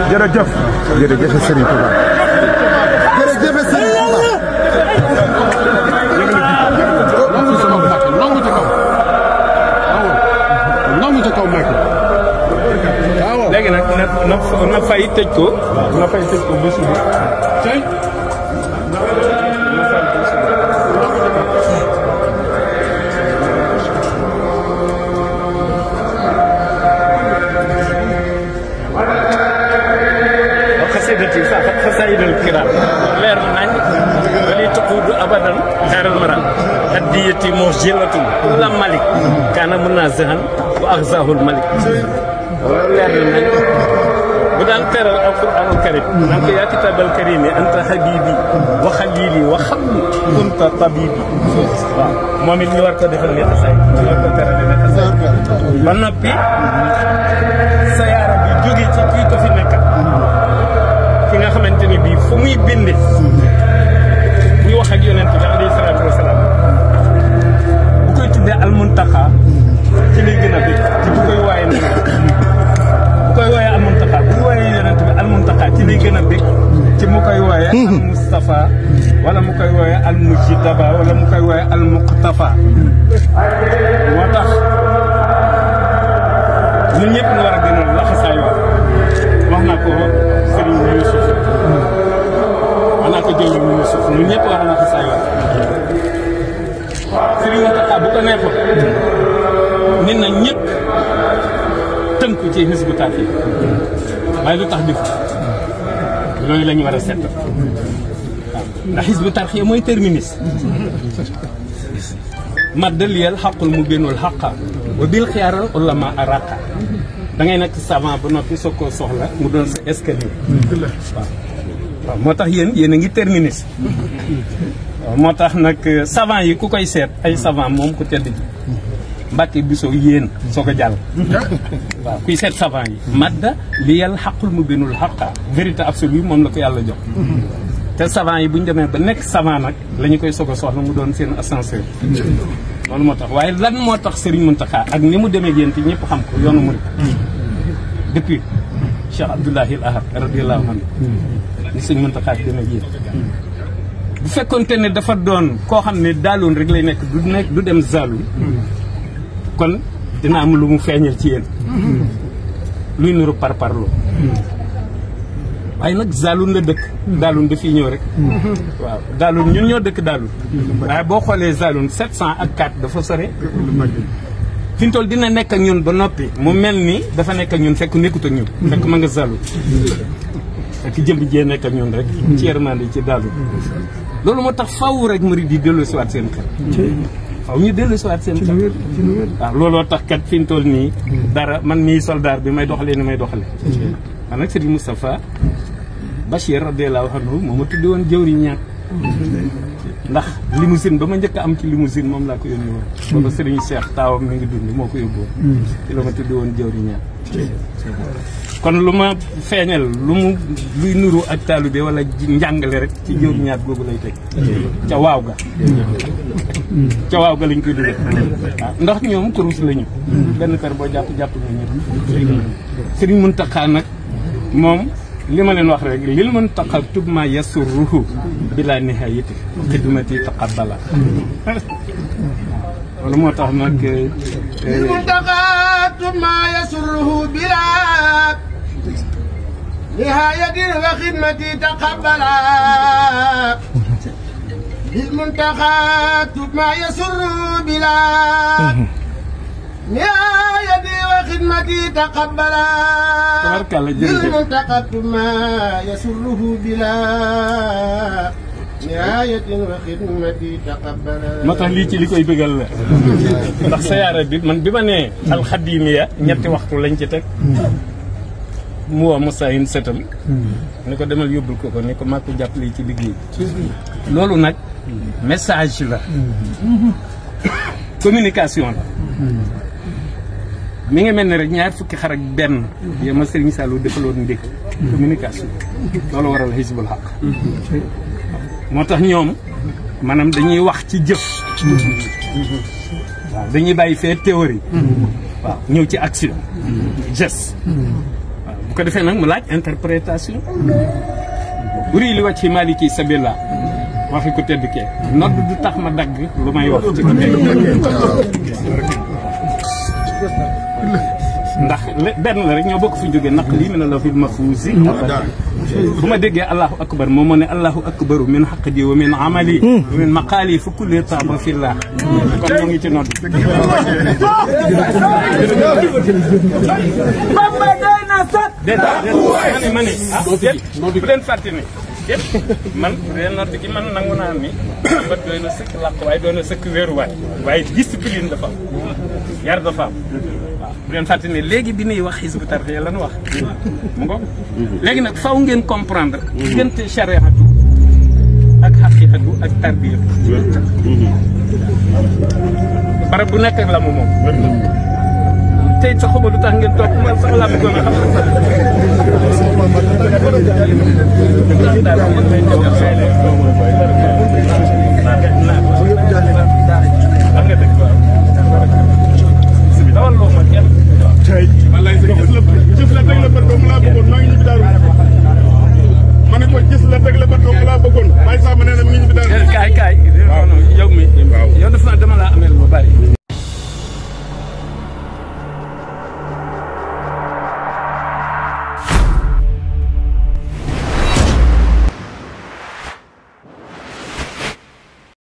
jërëjëf jërëjëf Serigne Touba jërëjëf Serigne Touba nangu ci kaw nangu ci kaw Mbacke waaw léegi nag na fay tëj ko ba suba tey خسائر الكرام leer nañ wali tuqudu abadan xaaral maram hadiyati mujilatu la malik kana munazahan wa aghzahul malik leer nañ bu daan teral alquranul karim nan ko ya kitabal karim anta habibi wa khalili wa khabli kunta tabibi waaw moom it ñu war ko defal ni xasaay ñu war ko teral ni xasaay ba noppi sa yaara bi jóge ci kii ko fi nekkal ki nga xamante ni bii fu muy binde buy wax ak yonent bi alayhi salaatu wasalaam bu koy tuddee almuntaxa ci lay gën a bëgg ci bu koy waaye nag bu koy waaye almuntaxa bu waaye yonent bi almuntaxa ci lay gën a bëgg ci mu koy waaye al mustafa wala mu koy waaye al mujtaba wala mu koy waaye al muqtafa moo tax ñun ñëpp ñu war a gën a laxasaayoo wax naa ko Serigne Youssouf wax naa ko jëwriñ Youssouf ñun ñëpp war a laxasaayoo Serigne Mountakha bu ko neexoon nit na ñëpp tënku ci Hizbut Tarqiyyah waaye lu tax def loolu la ñu war a seet ndax Hizbut Tarqiyyah mooy terminus maddaliyal xaqul mu bénul xaqa wa bil xiyaaral ulama araqa da ngay nekk savant ba noppi soog koo soxla mu doon sa escalier waaw moo tax yéen a ngi terminus waaw moo tax nag savant yi ku koy seet ay savant moom ku tedd ji Mbàkke Biso yéen soo ko jàll waaw kuy seet savant yi madda liyal xaqul mu bénul xaqa vérité absolue moom la ko yàlla jox te savant yi bu ñu demee ba nekk savant nag la ñu koy soog a soxla mu doon seen ascenseur loolu moo tax waaye lan moo tax Serigne Mountakha ak ni mu demee yéen te ñëpp xam ko yoonu murid depuis Cheikh Abdoulahi al Ahad radiyallahu anhu ni Serigne Mountakha demee yéen bu fekkonte ne dafa doon koo xam ne daaloon rek lay nekk du dem Zaloum kon dina am lu mu feeñal ci yéen luy nuru parparloo waaye nag Zaloum la dëkk Zaloum dafiy ñëw rek waaw Zaloum ñun ñoo dëkk Zaloum waaye boo xoolee Zaloum 700 ak 4 dafa sore fi mu toll dina nekk ak ñun ba noppi mu mel ni dafa nekk ak ñun fekk nekkut ak ñun fekk ma nga Zaloum fekk jëmb jee nekk ak ñun rek ci yërmande ci Zaloum loolu moo tax faw rek murid di dellu si waat seen xel faw ñu dellu si waat seen xel waaw looloo tax kat fi mu toll nii dara man mii soldat bi may doxalee ni may doxale man nag Serigne Moustapha Bachir radiyallahu anhu moo ma tuddi woon jëwriñ ñaak ndax limousine ba ma njëkk a am ci limousine moom laa ko yónni woon booba Serigne Cheikh taawam mi ngi dund moo ko yóbbu woon ci la ma tuddi woon jëwriñ ñaak kon lu ma feeñal luy nuru ak taalibe wala njàngale rek ci jëwriñ ñaak googu lay teg ca waaw ga lañ koy dugal waaw ndax ñoom kurus lañu benn per boo jàpp nga ñëpp Serigne Mountakha nag moom li ma leen wax rek lil Mountakha tub ma yasurruhu bila nihayati xidmati taqabbala loolu moo tax nag lil Mountakha tub ma yasurruhu bila nihayati wa xidmati taqabbala lil Mountakha tub ma yasurruhu bila نهايتي وخدمتي تقبلا للمنتقى ما يسره بلا moo tax lii ci li koy bëggal la ndax siyaara bi man bi ma nee alxadimiya ñetti waxtu lañ ci teg mu woo Moussa yin setam ni ko demal yóbbul ko ni ko maa ko jàppale ci liggéey loolu nag message la communication la mi ngi mel ne rek ñaar fukki xar ak benn yow ma Serigne Saliou defaloon ndékk communication loolu waral Hizbul Haq moo tax ñoom maanaam dañuy wax ci jëf waaw dañuy bàyyi fee théorie waaw ñëw ci action geste waaw bu ko defee nag mu laaj interprétation buri li wàcc ci Maliki sabila waxi ko tedd kee nodd du tax ma dagg lu may wax ci ko tedd ndax benn la rek ñoo bokk fi jógee naq lii mi ne la fi mafuusi bu ma déggee allahu akbar moom moo ne allahu akbaru min xaqdi wa min amali wa min maqaali fu kulli taaba fillah kon ñoo ngi ci nodd ma ne bu leen fàtte ne man leen nodd gi man nangu naa ni ba doy na sëkk làq waaye doy na sëkk wéeruwaay waaye discipline dafa am yar dafa am waaw bu leen fàtte ne léegi bi nuy wax Hizbut Tarqiyyah lan wax mu ngo léegi nag faw ngeen comprendre diggante chariatu ak xaqiqatu ak tarbiyatu barab bu nekk ak la mu moom tey sa xoba lu tax ngeen toog man sax laa bëggoon a xam